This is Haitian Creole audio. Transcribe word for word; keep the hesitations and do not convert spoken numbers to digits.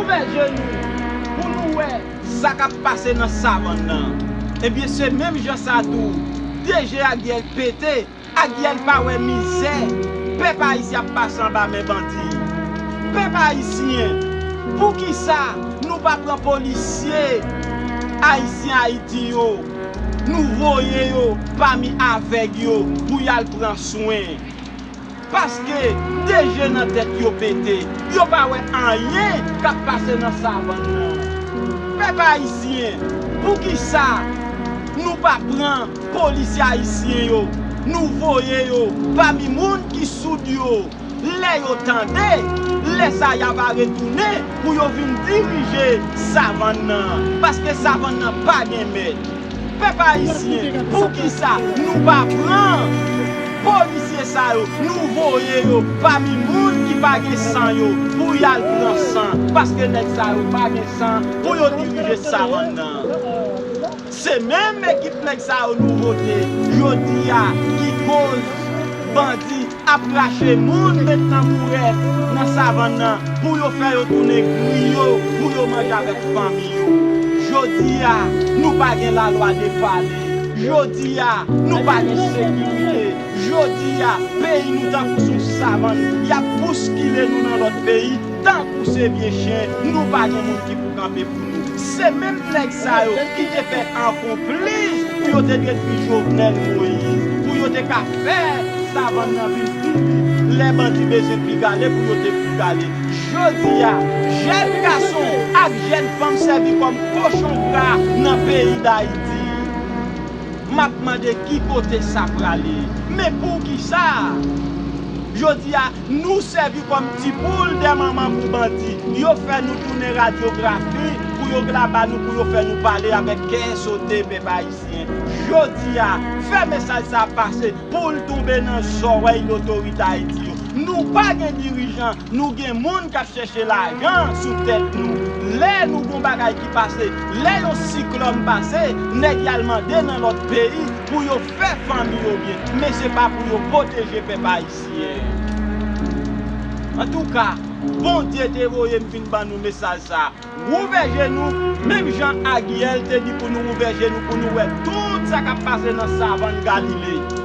Ouvè je nou pou nou wè sa k ap pase nan savann nan. Ebyen, se menm jan sa tou, D G Agyèl pete. Agyèl pa wè mizè pèp ayisyen ap pase anba men bandi. Pèp ayisyen, poukisa nou pa pran polisye ayisyen Ayiti yo, nou voye yo pami avèg yo pou y al pran swen? Paske de je nan tèt yo pete, yo pa wè anyen k ap pase nan savann nan. Pèp ayisyen, poukisa nou pa pran polisye ayisyen yo, nou voye yo pami moun ki soud yo? Lè yo tande, lè sa y a va retounen pou yo vin dirije savann nan, paske savann nan pa gen mèt. Pèp ayisyen, poukisa nou pa pran polisye sa yo, nou voye yo pami moun ki pa gen san yo pou y al pran san, paske nèg sa yo pa gen san pou yo dirije savann nan? Se menm ekip nèg sa yo nou vote jodi a ki koz bandi ap rache moun met nan bourèt nan savann nan pou yo fè yo tounen griyo pou yo manje avèk fanmi yo. Jodi a, nou pa gen lalwa de pale. Jodi a, nou pa gen sekirite. Jodi a, peyi nou tankou sou savann. Y ap bouskile nou nan lòt peyi tankou se vye chen. Nou pa gen moun ki pou kanpe pou nou. Se menm nèg sa yo ki te fè akonplis pou yo te detwi Jovenel Moïse, pou yo te ka fè savann nan vin pi vid. Lè bandi bezwen pigale pou yo te pigale. Jodi a, jèn gason ak jèn fanm sèvi kòm kochon gra nan peyi Dayiti. M ap mande ki kote sa prale. Men poukisa? Jodi a, nou sèvi kòm ti poul dè manman pou bandi. Yo fè nou tounen radyografi pou yo graba nou, pou yo fè nou pale avèk kè sote, pèp ayisyen. Jodi a, fè mesaj sa pase pou l tonbe nan zòrèy lotorite Ayiti yo. Nou pa gen dirijan, nou gen moun k ap chèche lajan sou tèt nou. Lè nou gon bagay ki pase, lè yon siklòn pase, nèg y al mande nan lòt peyi pou yo fè fanmi yo byen, men se pa pou yo pwoteje pèp ayisyen. Antouka, Bondye te voye m vin ban nou mesaj sa. Wouvè je nou, menm jan Agyèl te di pou nou wouvè je nou, pou nou wè tout sa k ap pase nan savann Galile.